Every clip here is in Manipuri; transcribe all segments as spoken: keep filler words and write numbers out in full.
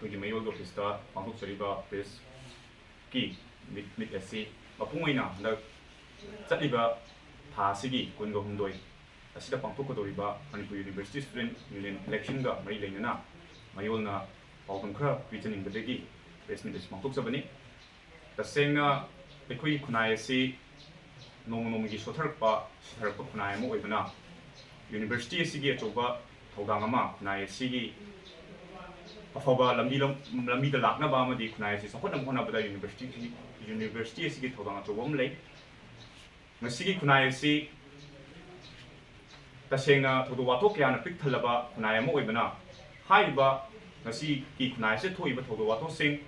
ꯑꯩꯈꯣꯏꯒꯤ ꯃꯌꯣꯜꯒꯤ ꯑꯣꯐꯤꯁꯇ ꯄꯥꯡꯊꯣꯛꯆꯔꯤꯕ ꯄ꯭ꯔꯦꯁꯀꯤ ꯃꯤꯠ ꯃꯤꯠ ꯑꯁꯤ ꯃꯄꯨꯡ ꯑꯣꯏꯅ ꯍꯟꯗꯛ ꯆꯠꯂꯤꯕ ꯊꯥ ꯑꯁꯤꯒꯤ ꯀꯨꯟꯒ ꯍꯨꯝꯗꯣꯏ ꯑꯁꯤꯗ ꯄꯥꯡꯊꯣꯛꯀꯗꯧꯔꯤꯕ ꯃꯅꯤꯄꯨꯔ ꯌꯨꯅꯤꯚꯔꯁꯤꯇꯤ ꯁ꯭ꯇꯨꯗꯦꯟꯠ ꯌꯨꯅꯤꯌꯟ ꯏꯂꯦꯛꯁꯟꯒ ꯃꯔꯤ ꯂꯩꯅꯅ ꯃꯌꯣꯜꯅ ꯄꯥꯎꯗꯝ ꯈꯔ ꯄꯤꯖꯅꯤꯡꯕꯗꯒꯤ ꯄ꯭ꯔꯦꯁ ꯃꯤꯠ ꯑꯁꯤ ꯄꯥꯡꯊꯣꯛꯆꯕꯅꯤ꯫ ꯇꯁꯦꯡꯅ ꯑꯩꯈꯣꯏꯒꯤ ꯈꯨꯟꯅꯥꯏ ꯑꯁꯤ ꯅꯣꯡꯃ ꯅꯣꯡꯃꯒꯤ ꯁꯣꯠꯊꯔꯛꯄ, ꯁꯤꯊꯔꯛꯄ ꯈꯨꯟꯅꯥꯏ ꯑꯃ ꯑꯣꯏꯕꯅ, ꯌꯨꯅꯤꯚꯔꯁꯤꯇꯤ ꯑꯁꯤꯒꯤ ꯑꯆꯧꯕ ꯊꯧꯗꯥꯡ ꯑꯃ, ꯈꯨꯟꯅꯥꯏ ꯑꯁꯤꯒꯤ ꯑꯐꯕ ꯂꯝꯕꯤ ꯂꯝ-, ꯂꯝꯕꯤꯗ ꯂꯥꯛꯅꯕ ꯑꯃꯗꯤ ꯈꯨꯟꯅꯥꯏ ꯑꯁꯤ ꯆꯥꯎꯈꯠꯅꯕ ꯍꯣꯠꯅꯕꯗ ꯌꯨꯅꯤꯚꯔꯁꯤꯇꯤ, ꯌꯨꯅꯤꯚꯔꯁꯤꯇꯤ ꯑꯁꯤꯒꯤ ꯊꯧꯗꯥꯡ ꯑꯆꯧꯕ ꯑꯃ ꯂꯩ꯫ ꯉꯁꯤꯒꯤ ꯈꯨꯟꯅꯥꯏ ꯑꯁꯤ ꯇꯁꯦꯡꯅ ꯊꯧꯗꯣꯛ ꯋꯥꯊꯣꯛ ꯀꯌꯥꯅ ꯄꯤꯛ ꯊꯜꯂꯕ ꯈꯨꯟꯅꯥꯏ ꯑꯃ ꯑꯣꯏꯕꯅ, ꯍꯥꯏꯔꯤꯕ ꯉꯁꯤꯒꯤ ꯈꯨꯟꯅꯥꯏ ꯑꯁꯤꯗ ꯊꯣꯛꯏꯕ ꯊꯧꯗꯣꯛ ꯋꯥꯊꯣꯛꯁꯤꯡ,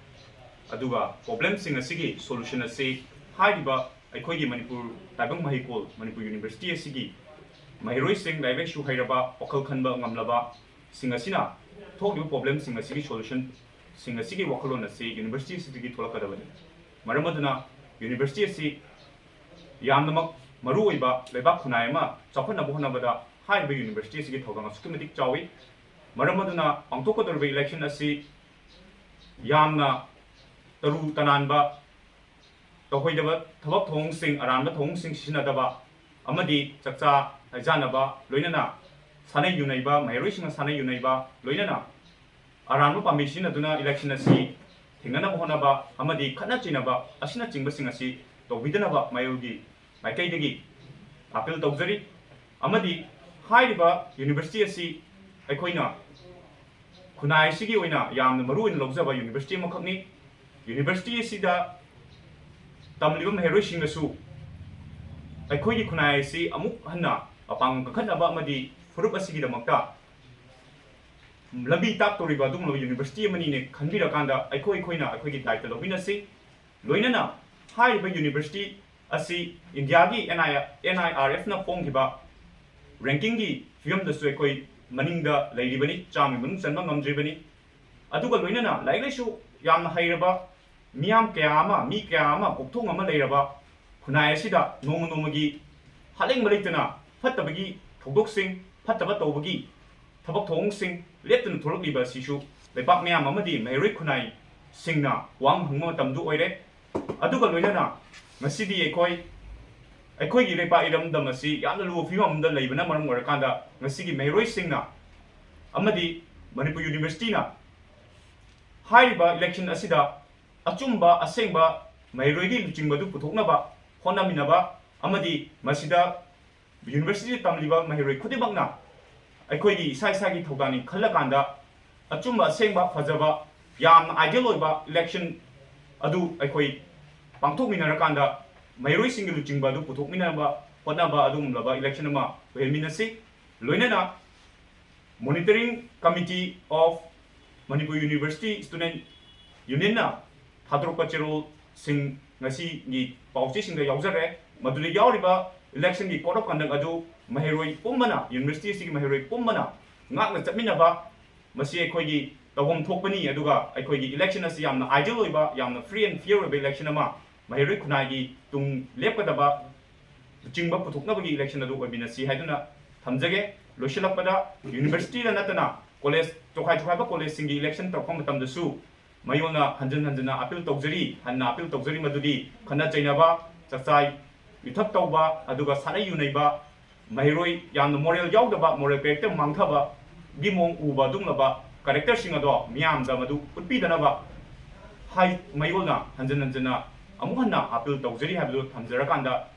ꯑꯗꯨꯒ ꯄ꯭ꯔꯣꯕ꯭ꯂꯦꯝꯁꯤꯡ ꯑꯁꯤꯒꯤ ꯁꯣꯂꯨꯁꯟ ꯑꯁꯤ ꯍꯥꯏꯔꯤꯕ ꯑꯩꯈꯣꯏꯒꯤ ꯃꯅꯤꯄꯨꯔ ꯇꯥꯏꯕꯪ ꯃꯍꯩꯀꯣꯜ, ꯃꯅꯤꯄꯨꯔ ꯌꯨꯅꯤꯚꯔꯁꯤꯇꯤ ꯑꯁꯤꯒꯤ ꯃꯍꯩꯔꯣꯏꯁꯤꯡ, ꯂꯥꯏꯔꯤꯛ ꯂꯥꯏꯁꯨ ꯍꯩꯔꯕ, ꯋꯥꯈꯜ ꯈꯟꯕ ꯉꯝꯂꯕ ꯁꯤꯡ ꯑꯁꯤꯅ ꯊꯣꯛꯂꯤꯕ ꯄ꯭ꯔꯣꯕ꯭ꯂꯦꯝꯁꯤꯡ ꯑꯁꯤꯒꯤ ꯁꯣꯂꯨꯁꯟꯁꯤꯡ ꯑꯁꯤꯒꯤ ꯋꯥꯈꯜꯂꯣꯟ ꯑꯁꯤ ꯌꯨꯅꯤꯚꯔꯁꯤꯇꯤ ꯑꯁꯤꯗꯒꯤ ꯊꯣꯛꯂꯛꯀꯗꯕꯅꯤ꯫ ꯃꯔꯝ ꯑꯗꯨꯅ ꯌꯨꯅꯤꯚꯔꯁꯤꯇꯤ ꯑꯁꯤ ꯌꯥꯝꯅꯃꯛ ꯃꯔꯨꯑꯣꯏꯕ ꯂꯩꯕꯥꯛ ꯈꯨꯟꯅꯥꯏ ꯑꯃ ꯆꯥꯎꯈꯠꯅꯕ ꯍꯣꯠꯅꯕꯗ ꯍꯥꯏꯔꯤꯕ ꯌꯨꯅꯤꯚꯔꯁꯤꯇꯤ ꯑꯁꯤꯒꯤ ꯊꯧꯗꯥꯡ ꯑꯁꯨꯛꯀꯤ ꯃꯇꯤꯛ ꯆꯥꯎꯏ꯫ ꯃꯔꯝ ꯑꯗꯨꯅ ꯄꯥꯡꯊꯣꯛꯀꯗꯧꯔꯤꯕ ꯏꯂꯦꯛꯁꯟ ꯑꯁꯤ ꯌꯥꯝꯅ ꯇꯔꯨ ꯇꯅꯥꯟꯕ, ꯇꯧꯍꯣꯏꯗꯕ ꯊꯕꯛ ꯊꯧꯑꯣꯡꯁꯤꯡ, ꯑꯔꯥꯟꯕ ꯊꯧꯑꯣꯡꯁꯤꯡ ꯁꯤꯖꯤꯟꯅꯗꯕ ꯑꯃꯗꯤ ꯆꯥꯛꯆꯥ ꯍꯩꯖꯥꯟꯅꯕ, ꯂꯣꯏꯅꯅ ꯁꯥꯟꯅ ꯌꯨꯅꯩꯕ, ꯃꯍꯩꯔꯣꯏꯁꯤꯡꯅ ꯁꯥꯟꯅ ꯌꯨꯅꯩꯕ, ꯂꯣꯏꯅꯅ ꯑꯔꯥꯟꯕ ꯄꯥꯝꯕꯩ ꯁꯤꯖꯤꯟꯅꯗꯨꯅ ꯏꯂꯦꯛꯁꯟ ꯑꯁꯤ ꯊꯤꯡꯅꯅꯕ ꯍꯣꯠꯅꯕ ꯑꯃꯗꯤ ꯈꯠꯅ ꯆꯩꯅꯕ ꯑꯁꯤꯅꯆꯤꯡꯕꯁꯤꯡ ꯑꯁꯤ ꯇꯧꯕꯤꯗꯅꯕ ꯃꯌꯣꯜꯒꯤ ꯃꯥꯏꯀꯩꯗꯒꯤ ꯑꯥꯄꯤꯜ ꯇꯧꯖꯔꯤ꯫ ꯑꯃꯗꯤ ꯍꯥꯏꯔꯤꯕ ꯌꯨꯅꯤꯚꯔꯁꯤꯇꯤ ꯑꯁꯤ ꯑꯩꯈꯣꯏꯅ ꯈꯨꯟꯅꯥꯏ ꯑꯁꯤꯒꯤ ꯑꯣꯏꯅ ꯌꯥꯝꯅ ꯃꯔꯨ ꯑꯣꯏꯅ ꯂꯧꯖꯕ ꯌꯨꯅꯤꯚꯔꯁꯤꯇꯤ ꯑꯃꯈꯛꯅꯤ꯫ ꯌꯨꯅꯤꯚꯔꯁꯤꯇꯤ ꯑꯁꯤꯗ ꯇꯝꯂꯤꯕ ꯃꯍꯩꯔꯣꯏꯁꯤꯡꯅꯁꯨ ꯑꯩꯈꯣꯏꯒꯤ ꯈꯨꯟꯅꯥꯏ ꯑꯁꯤ ꯑꯃꯨꯛ ꯍꯟꯅ ꯃꯄꯥꯡꯒꯜ ꯀꯟꯈꯠꯅꯕ ꯑꯃꯗꯤ ꯐꯨꯔꯨꯞ ꯑꯁꯤꯒꯤꯗꯃꯛꯇ ꯂꯝꯕꯤ ꯇꯥꯛꯇꯧꯔꯤꯕ ꯑꯗꯨꯒꯨꯝꯂꯕ ꯌꯨꯅꯤꯚꯔꯁꯤꯇꯤ ꯑꯃꯅꯤꯅꯦ ꯈꯟꯕꯤꯔꯀꯥꯟꯗ ꯑꯩꯈꯣꯏ ꯑꯩꯈꯣꯏꯅ ꯑꯩꯈꯣꯏꯒꯤ ꯗꯥꯏꯇ ꯂꯧꯃꯤꯟꯅꯁꯤ꯫ ꯂꯣꯏꯅꯅ ꯍꯥꯏꯔꯤꯕ ꯌꯨꯅꯤꯚꯔꯁꯤꯇꯤ ꯑꯁꯤ ꯏꯟꯗꯤꯌꯥꯒꯤ N I, N I R ꯑꯦꯐꯅ ꯐꯣꯡꯈꯤꯕ ꯔꯦꯡꯀꯤꯡꯒꯤ ꯐꯤꯕꯝꯗꯁꯨ ꯑꯩꯈꯣꯏ ꯃꯅꯤꯡꯗ ꯂꯩꯔꯤꯕꯅꯤ, ꯆꯥꯝꯃꯒꯤ ꯃꯅꯨꯡ ꯆꯟꯕ ꯉꯝꯗ꯭ꯔꯤꯕꯅꯤ꯫ ꯑꯗꯨꯒ ꯂꯣꯏꯅꯅ ꯂꯥꯏꯔꯤꯛ ꯂꯥꯏꯁꯨ ꯌꯥꯝꯅ ꯍꯩꯔꯕ ꯃꯤꯌꯥꯝ ꯀꯌꯥ ꯑꯃ, ꯃꯤ ꯀꯌꯥ ꯑꯃ, ꯀꯣꯛꯊꯣꯡ ꯑꯃ ꯂꯩꯔꯕ ꯈꯨꯟꯅꯥꯏ ꯑꯁꯤꯗ ꯅꯣꯡꯃ ꯅꯣꯡꯃꯒꯤ ꯍꯥꯠꯂꯦꯡꯕ ꯂꯩꯇꯅ ꯐꯠꯇꯕꯒꯤ ꯊꯧꯗꯣꯛꯁꯤꯡ, ꯐꯠꯇꯕ ꯇꯧꯕꯒꯤ ꯊꯕꯛ ꯊꯧꯑꯣꯡꯁꯤꯡ ꯂꯦꯞꯇꯅ ꯊꯣꯛꯂꯛꯂꯤꯕ ꯑꯁꯤꯁꯨ ꯂꯩꯄꯥꯛ ꯃꯤꯌꯥꯝ ꯑꯃꯗꯤ ꯃꯍꯩꯔꯣꯏ ꯈꯨꯟꯅꯥꯏꯁꯤꯡꯅ ꯋꯥꯍꯪ ꯍꯪꯕ ꯃꯇꯝꯗꯨ ꯑꯣꯏꯔꯦ꯫ ꯑꯗꯨꯒ ꯂꯣꯏꯅꯅ ꯉꯁꯤꯗꯤ ꯑꯩꯈꯣꯏ, ꯑꯩꯈꯣꯏꯒꯤ ꯂꯩꯄꯥꯛ ꯏꯔꯝꯗꯝ ꯑꯁꯤ ꯌꯥꯝꯅ ꯂꯨꯕ ꯐꯤꯕꯝ ꯑꯃꯗ ꯂꯩꯕꯅ ꯃꯔꯝ ꯑꯣꯏꯔꯀꯥꯟꯗ, ꯉꯁꯤꯒꯤ ꯃꯍꯩꯔꯣꯏꯁꯤꯡꯅ ꯑꯃꯗꯤ ꯃꯅꯤꯄꯨꯔ ꯌꯨꯅꯤꯚꯔꯁꯤꯇꯤꯅ ꯍꯥꯏꯔꯤꯕ ꯏꯂꯦꯛꯁꯟ ꯑꯁꯤꯗ ꯑꯆꯨꯝꯕ ꯑꯁꯦꯡꯕ ꯃꯍꯩꯔꯣꯏꯒꯤ ꯂꯨꯆꯤꯡꯕꯗꯨ ꯄꯨꯊꯣꯛꯅꯕ ꯍꯣꯠꯅꯃꯤꯟꯅꯕ ꯑꯃꯗꯤ ꯃꯁꯤꯗ ꯌꯨꯅꯤꯚꯔꯁꯤꯇꯤꯗ ꯇꯝꯂꯤꯕ ꯃꯍꯩꯔꯣꯏ ꯈꯨꯗꯤꯡꯃꯛꯅ ꯑꯩꯈꯣꯏꯒꯤ ꯏꯁꯥ ꯏꯁꯥꯒꯤ ꯊꯧꯗꯥꯡꯅꯤ ꯈꯜꯂꯀꯥꯟꯗ ꯑꯆꯨꯝꯕ ꯑꯁꯦꯡꯕ ꯐꯖꯕ ꯌꯥꯝꯅ ideal ꯑꯣꯏꯕ ꯏꯂꯦꯛꯁꯟ ꯑꯗꯨ ꯑꯩꯈꯣꯏ ꯄꯥꯡꯊꯣꯛꯃꯤꯟꯅꯔꯀꯥꯟꯗ ꯃꯍꯩꯔꯣꯏꯁꯤꯡꯒꯤ ꯂꯨꯆꯤꯡꯕ ꯑꯗꯨ ꯄꯨꯊꯣꯛꯃꯤꯟꯅꯕ ꯍꯣꯠꯅꯕ ꯑꯗꯨꯒꯨꯝꯂꯕ ꯏꯂꯦꯛꯁꯟ ꯑꯃ ꯑꯣꯏꯍꯟꯃꯤꯟꯅꯁꯤ꯫ ꯂꯣꯏꯅꯅ Monitoring Committee of Manipur University Student Unionꯅ ꯊꯥꯗꯣꯔꯛꯄ ꯆꯦꯔꯣꯜꯁꯤꯡ ꯉꯁꯤꯒꯤ ꯄꯥꯎꯆꯦꯁꯤꯡꯗ ꯌꯥꯎꯖꯔꯦ꯫ ꯃꯗꯨꯗ ꯌꯥꯎꯔꯤꯕ ꯏꯂꯦꯛꯁꯟꯒꯤ code of conduct ꯑꯗꯨ ꯃꯍꯩꯔꯣꯏ ꯄꯨꯝꯕꯅ, ꯌꯨꯅꯤꯚꯔꯁꯤꯇꯤ ꯑꯁꯤꯒꯤ ꯃꯍꯩꯔꯣꯏ ꯄꯨꯝꯕꯅ ꯉꯥꯛꯅ ꯆꯠꯃꯤꯟꯅꯕ, ꯃꯁꯤ ꯑꯩꯈꯣꯏꯒꯤ ꯇꯧꯐꯝ ꯊꯣꯛꯄꯅꯤ, ꯑꯗꯨꯒ ꯑꯩꯈꯣꯏꯒꯤ ꯏꯂꯦꯛꯁꯟ ꯑꯁꯤ ꯌꯥꯝꯅ ideal ꯑꯣꯏꯕ, ꯌꯥꯝꯅ free and fair ꯑꯣꯏꯕ ꯏꯂꯦꯛꯁꯟ ꯑꯃ, ꯃꯍꯩꯔꯣꯏ ꯈꯨꯟꯅꯥꯏꯒꯤ ꯇꯨꯡ ꯂꯦꯞꯀꯗꯕ ꯂꯨꯆꯤꯡꯕ ꯄꯨꯊꯣꯛꯅꯕꯒꯤ ꯏꯂꯦꯛꯁꯟ ꯑꯗꯨ ꯑꯣꯏꯃꯤꯟꯅꯁꯤ ꯍꯥꯏꯗꯨꯅ ꯊꯝꯖꯒꯦ꯫ ꯂꯣꯏꯁꯤꯜꯂꯛꯄꯗ, ꯌꯨꯅꯤꯚꯔꯁꯤꯇꯤꯗ ꯅꯠꯇꯅ ꯀꯣꯂꯦꯖ, ꯇꯣꯈꯥꯏ ꯇꯣꯈꯥꯏꯕ ꯀꯣꯂꯦꯖꯁꯤꯡꯒꯤ ꯏꯂꯦꯛꯁꯟ ꯇꯧꯔꯛꯄ ꯃꯇꯝꯗꯁꯨ ꯃꯌꯣꯜꯅ ꯍꯟꯖꯤꯟ ꯍꯟꯖꯤꯟꯅ ꯑꯄꯤꯜ ꯇꯧꯖꯔꯤ, ꯍꯟꯅ ꯑꯄꯤꯜ ꯇꯧꯖꯔꯤ, ꯃꯗꯨꯗꯤ ꯈꯠꯅ ꯆꯩꯅꯕ, ꯆꯥꯛꯆꯥꯏ ꯌꯨꯊꯛ ꯇꯧꯕ, ꯑꯗꯨꯒ ꯁꯥꯟꯅ ꯌꯨ ꯅꯩꯕ, ꯃꯍꯩꯔꯣꯏ ꯌꯥꯝꯅ moral ꯌꯥꯎꯗꯕ, moral character ꯃꯥꯡꯊꯕꯒꯤ ꯃꯑꯣꯡ ꯎꯕ ꯑꯗꯨꯒꯨꯝꯂꯕ characterꯁꯤꯡ ꯑꯗꯣ ꯃꯤꯌꯥꯝꯗ ꯃꯗꯨ ꯎꯠꯄꯤꯗꯅꯕ ꯍꯥꯏ, ꯃꯌꯣꯜꯅ ꯍꯟꯖꯤꯟ ꯍꯟꯖꯤꯟꯅ ꯑꯃꯨꯛ ꯍꯟꯅ ꯑꯄꯤꯜ ꯇꯧꯖꯔꯤ ꯍꯥꯏꯕꯗꯨ ꯊꯝꯖꯔꯀꯥꯟꯗ,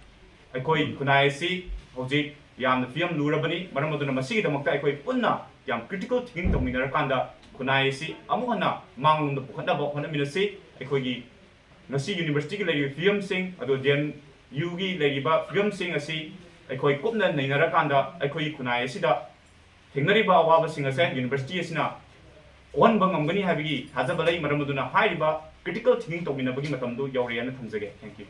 ꯑꯩꯈꯣꯏ ꯈꯨꯟꯅꯥꯏ ꯑꯁꯤ ꯍꯧꯖꯤꯛ ꯌꯥꯝꯅ ꯐꯤꯕꯝ ꯂꯨꯔꯕꯅꯤ꯫ ꯃꯔꯝ ꯑꯗꯨꯅ ꯃꯁꯤꯒꯤꯗꯃꯛꯇ ꯑꯩꯈꯣꯏ ꯄꯨꯟꯅ ꯌꯥꯝ critical thinking ꯇꯧꯃꯤꯟꯅꯔꯀꯥꯟꯗ ꯈꯨꯟꯅꯥꯏ ꯑꯁꯤ ꯑꯃꯨꯛ ꯍꯟꯅ ꯃꯥꯡꯂꯣꯝꯗ ꯄꯨꯈꯠꯅꯕ ꯍꯣꯠꯅꯃꯤꯟꯅꯁꯤ꯫ ꯑꯩꯈꯣꯏꯒꯤ ꯉꯁꯤ ꯌꯨꯅꯤꯚꯔꯁꯤꯇꯤꯒꯤ ꯂꯩꯔꯤꯕ ꯐꯤꯕꯝꯁꯤꯡ, ꯑꯗꯨ ꯗꯤ ꯑꯦꯝ ꯌꯨꯒꯤ ꯂꯩꯔꯤꯕ ꯐꯤꯕꯝꯁꯤꯡ ꯑꯁꯤ ꯑꯩꯈꯣꯏ ꯀꯨꯞꯅ ꯅꯩꯅꯔꯀꯥꯟꯗ ꯑꯩꯈꯣꯏꯒꯤ ꯈꯨꯟꯅꯥꯏ ꯑꯁꯤꯗ ꯊꯦꯡꯅꯔꯤꯕ ꯑꯋꯥꯕꯁꯤꯡ ꯑꯁꯦ ꯌꯨꯅꯤꯚꯔꯁꯤꯇꯤ ꯑꯁꯤꯅ ꯀꯣꯛꯍꯟꯕ ꯉꯝꯒꯅꯤ ꯍꯥꯏꯕꯒꯤ ꯊꯥꯖꯕ ꯂꯩ꯫ ꯃꯔꯝ ꯑꯗꯨꯅ ꯍꯥꯏꯔꯤꯕ critical thinking ꯇꯧꯃꯤꯟꯅꯕꯒꯤ ꯃꯇꯝꯗꯨ ꯌꯧꯔꯦ ꯍꯥꯏꯅ ꯊꯝꯖꯒꯦ꯫ Thank you꯫